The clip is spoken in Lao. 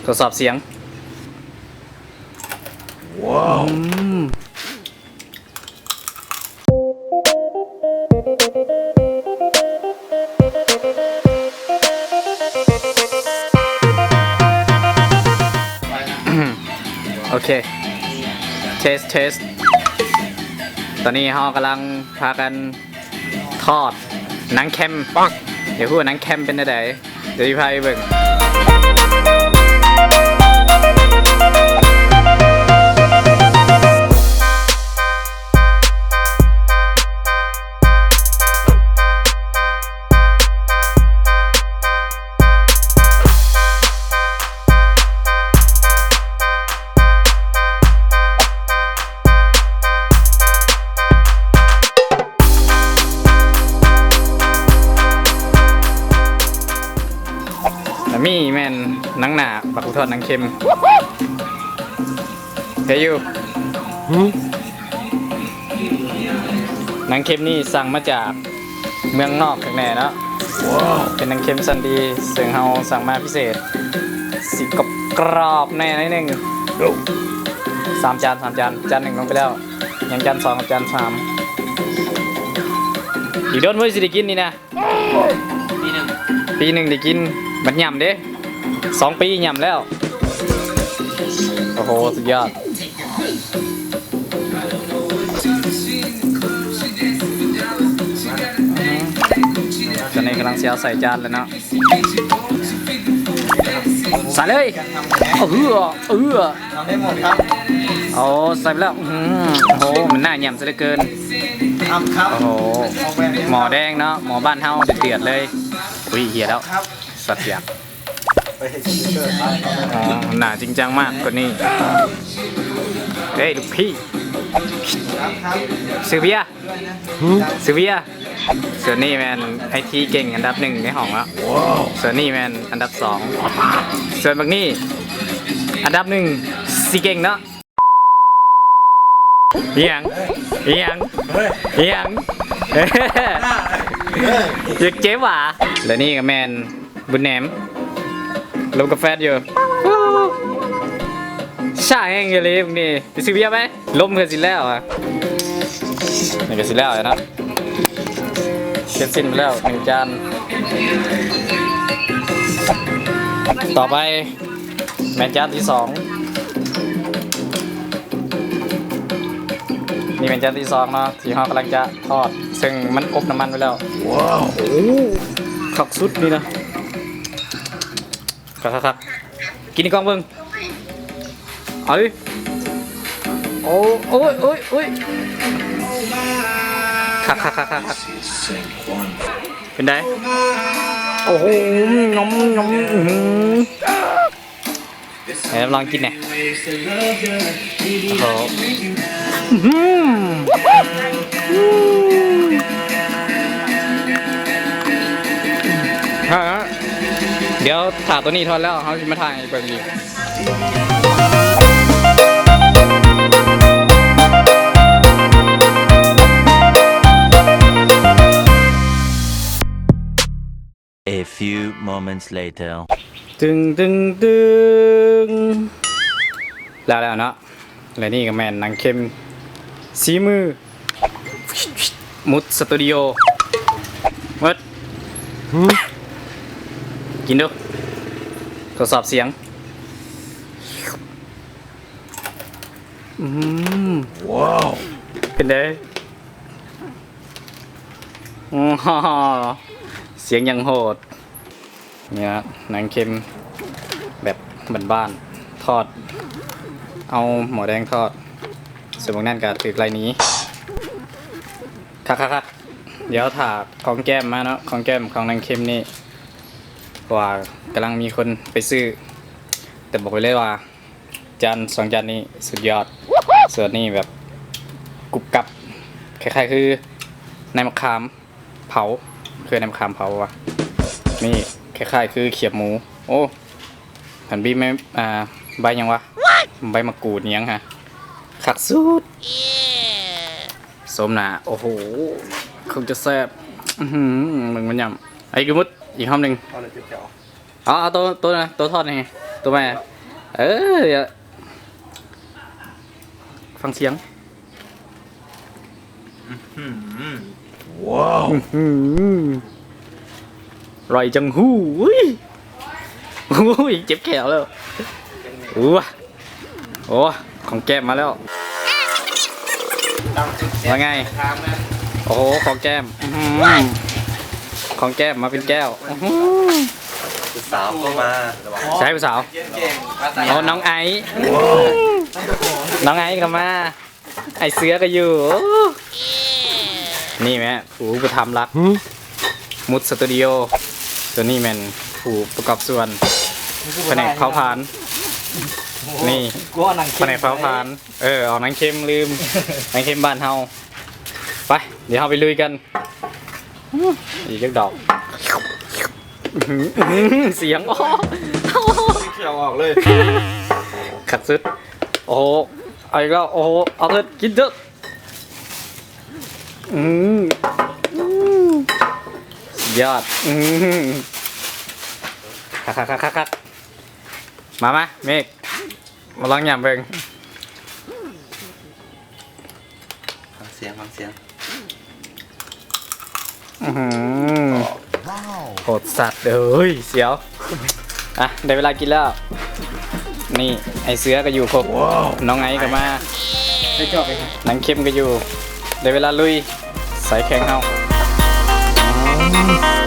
ທົດສອບສຽງ. ວ້າວ ອືມ ໂອເຄ ເທສ ເທສ. ຕອນນີ້ເຮົາກຳລັງພາກັນທອດໜັງແຄມ. ຢາກຮູ້ວ່າໜັງແຄມເປັນແນວໃດ? ດຽວຊິພາໄປເບິ່ງ. ອັນນີ້ແມ່ນໜັງໜ້າບັກກະທອດໜັງເຄັມ. ເຮັດຢູ່. ໜັງເຄັມນີ້ສັ່ງມາຈາກເມືອງນອກຄັກແນ່ເນາະ. ເປັນໜັງເຄັມຊັ້ນດີ ເຊິ່ງເຮົາສັ່ງມາພິເສດ ຊິກອບກອບແນ່ໜ້ອຍໜຶ່ງ. ສາມຈານ ສາມຈານ ຈານໜຶ່ງລົງໄປແລ້ວ ຍັງຈານສອງກັບຈານສາມ. ອີກດົນບໍ່ຊິໄດ້ກິນນີ້ນະ. ປີໜຶ່ງ ປີໜຶ່ງໄດ້ກິນ ບັດຫຍ້ຳເດ້ ສອງປີຫຍ້ຳແລ້ວ. ໂອ້ໂຫ ສຸດຍອດ. ຕອນນີ້ກຳລັງຊິເອົາໃສ່ຈານແລ້ວເນາະ. ໃສ່ເລີຍ. ເອີ ເອີ ເອົາໃສ່ໄປແລ້ວ. ອືມ ໂອ້ໂຫ ມັນໜ້າຫຍ້ຳຊະເຫຼືອເກີນ. ໂອ້ໂຫ ໝໍ້ແດງເນາະ ໝໍ້ບ້ານເຮົາເດືອດໆເລີຍ. ອຸ້ຍ ເຫຍແລ້ວ ສັດຢາກ. ອໍ ໜ້າຈິງຈັງມາກຄົນນີ້. ເອີຍ ລູກພີ່ ຊື້ເບຍ ຊື້ເບຍ. ສ່ວນນີ້ແມ່ນໄອ້ທີ່ເກັ່ງອັນດັບໜຶ່ງໃນຫ້ອງເນາະ. ສ່ວນນີ້ແມ່ນອັນດັບສອງ. ສ່ວນບັກນີ້ອັນດັບໜຶ່ງ ຊິເກັ່ງເນາະ. ອີຫຍັງ ອີຫຍັງ ອີຫຍັງ ຢາກເຈັບຫວາ. ແລະນີ້ກໍແມ່ນ ບຸນແໜມ ລົມກັບແຟດຢູ່. ຊ້າແຮງອີ່ຫຼີມື້ນີ້. ໄປຊື້ເບຍໄປ. ລົມເພື່ອຊິແລ້ວອະ. ນີ້ກໍຊິແລ້ວແລ້ວເນາະ. ເສັດສິ້ນໄປແລ້ວໜຶ່ງຈານ. ຕໍ່ໄປແມ່ນຈານທີສອງ. ນີ້ແມ່ນຈານທີສອງເນາະ ທີ່ເຮົາກຳລັງຈະທອດ ເຊິ່ງມັນອົບນ້ຳມັນໄວ້ແລ້ວ. ວ້າວ ໂອ້ ຄັກສຸດນີ້ນະ. ຄັກໆໆ ກິນໃນກ້ອງເບິ່ງ. ເອົາ ໂອ້ຍ ໂອ້ຍ ໂອ້ຍ ຄັກໆໆໆ ເປັນໃດ? ໂອ້ໂຫ ງຳ ງຳ ອື. ໃຫ້ລອງກິນແດ່. ໂອ້ໂຫ ອື. ຮະ ດຽວຖ້າໂຕນີ້ທອດແລ້ວ ເຮົາຊິມາຖ່າຍໃຫ້ເບິ່ງອີກ. A few moments later. ຕຶງ ຕຶງ ຕຶງ ແລ້ວແລ້ວເນາະ. ແລະນີ້ກໍແມ່ນໜັງເຄັມສີມື ມຸດສະຕູດິໂອ ເໝິດ. ກິນດູ ທົດສອບສຽງ. ອືມ ວ້າວ ເປັນໃດ? ໂອ້ໂຫ ສຽງຢ່າງໂຫດ. ນີ້ນະ ໜັງເຄັມແບບບ້ານໆ ທອດ ເອົາໝໍ້ແດງທອດ. ສ່ວນພວກນັ້ນກໍຖືກໄລ່ໜີ. ຄັກໆໆ. ດຽວຖ້າຂອງແກ້ມມາເນາະ ຂອງແກ້ມຂອງໜັງເຄັມນີ້ ເພາະວ່າກຳລັງມີຄົນໄປຊື້ ແຕ່ບອກໄວ້ເລີຍວ່າ ຈານສອງຈານນີ້ສຸດຍອດ. ສ່ວນນີ້ແບບກຸບກັບ ຄ້າຍໆຄືໃນໝາກຂາມເຜົາ ຄືໃນໝາກຂາມເຜົາວະ. ນີ້ຄ້າຍໆຄືຂຽບໝູ. ໂອ້ ຫັ້ນບີບໃບ ອ່າ ໃບຫຍັງວະ ໃບໝາກກູດອີ່ຫຍັງຫະ ຄັກສຸດ. ສົມໜ້າ ໂອ້ໂຫ ຄົງຈະແຊບ. ອືຫື ເບິ່ງມັນຫຍ້ຳ. ເອົາອີກໝົດ ອີກຄຳໜຶ່ງ. ເອົາ ເອົາໂຕ ໂຕນະ ໂຕທອດນີ້. ຕົວແມ່ ເອີ ຟັງສຽງ ວ້າວ ອືມ ອະຮ່ອຍຈັ່ງຫູ້ ອຸ້ຍ ອຸ້ຍ ເຈັບແຂ້ວແລ້ວ ໂອ້ ໂອ້ ຂອງແກ້ມມາແລ້ວ ວ່າໄງ? ໂອ້ໂຫ ຂອງແກ້ມ ອືມ ຂອງແກ້ມມາເປັນແກ້ວ ອືມ ຜູ້ສາວກໍມາ ໃສຜູ້ສາວ? ໂອ້ ນ້ອງໄອ ນ້ອງໄອກໍມາ ໄອເສືອກໍຢູ່ ນີ້ແມ່ ຜູ້ອຸປະຖຳຫຼັກ ຫື? ມຸດສະຕູດິໂອ ຕົວນີ້ແມ່ນຜູ້ປະກອບສ່ວນ ພະແນກເຜົາຖ່ານ ນີ້ ພະແນກເຜົາຖ່ານ ເອີ ເອົາໜັງເຄັມ ລືມ ໜັງເຄັມບ້ານເຮົາ ໄປ ດຽວເຮົາໄປລຸຍກັນ ອີກຈັກດອກ ອືຫື ສຽງ ໂອ້ ແຂ້ວອອກເລີຍ ຄັກສຸດ ໂອ້ໂຫ ເອົາອີກແລ້ວ ໂອ້ໂຫ ເອົາເທີດ ກິນເທີດ ອືມ ສຸດຍອດ ອືມ ຄັກໆໆໆ ມາ ມາ ເມກ ມາລອງຫຍ້ຳເບິ່ງ ຟັງສຽງ ຟັງສຽງ ອືຫື ໂຫດສັດເອີຍ ສຽວ ອ່ະ ໄດ້ເວລາກິນແລ້ວ ນີ້ ໄອເສືອກໍຢູ່ຄົບ ນ້ອງໄອກໍມາ ໄດ້ຈອກເລີຍ ໜັງເຄັມກໍຢູ່ ໄດ້ເວລາລຸຍ ສາຍແຂ່ງເຮົາ ອືມ